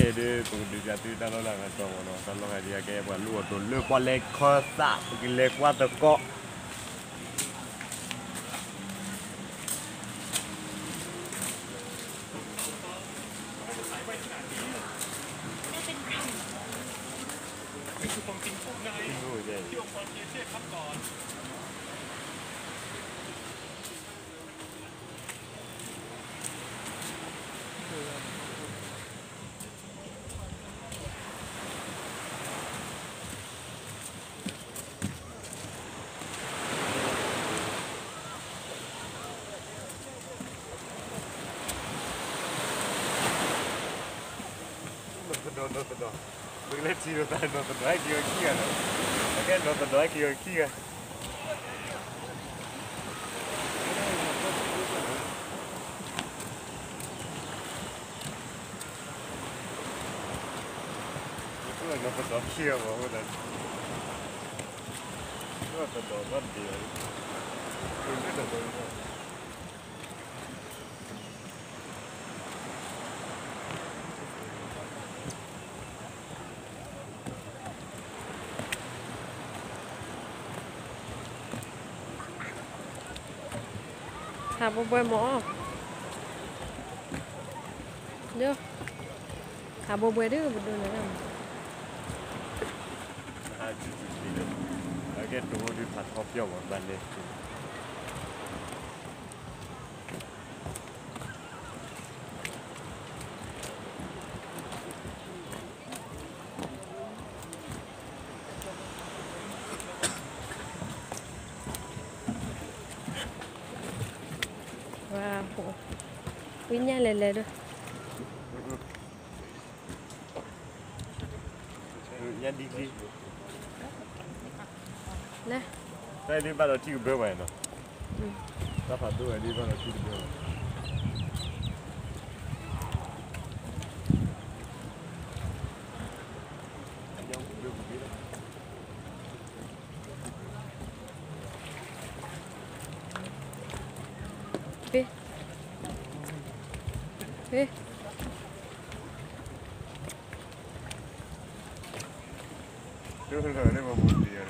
ဒ်ပကဒုးပၠးသုတၢ်လီၢ်လၢအကတီၢ်မ့ၢ်နီၤ, တၢ်လီၢ်ဂၤဒ်အကဲပှၤလူၢ်အီၣ်တိၢ်လၢပှၤလဲၤခီသး ပကလဲၤကွၢ်သကိး နီၢ်သဒီး နီၢ်သဒီး, ပကလဲၤထံၣ်လိာ်သးနီၢ်သဒီး ဟဲက့ၤအီၤခံဂၤနီၤ, အကဲနီၢ်သဒီး ဟဲက့ၤအီၤခံဂၤ နီၢ်သဒီးခံဂၤမ့ၢ်အဃိသတး, နီၢ်သဒီးဘၣ်ဒံးအီၤ, ဟးဘှဲဘှဲမ့ၢ်အီၤ, ဟးဘှဲဘှဲဒ်ပဒိးန့ၣ်လီၤ, အကဲတိၤဒုးဖးထီပျီၢ်ဘၣ်ဘၣ်လဲၣ် ဝါ, ဝံညါလဲၤလဲၤဒီး, ညါဒ်လံ, လဲၤ, တၢ်ဒ်ဘၣ်ဒီးထံကဘၢပှၤနီၤ, တၢ်ဖးဒိၣ်ဝဲဒ်ဘၣ်ဒီးထံကဘၢပှၤ ဟ့ၣ်, ဟ့ၣ်, တုၤလၢန့ၣ်ပမူတံၢ်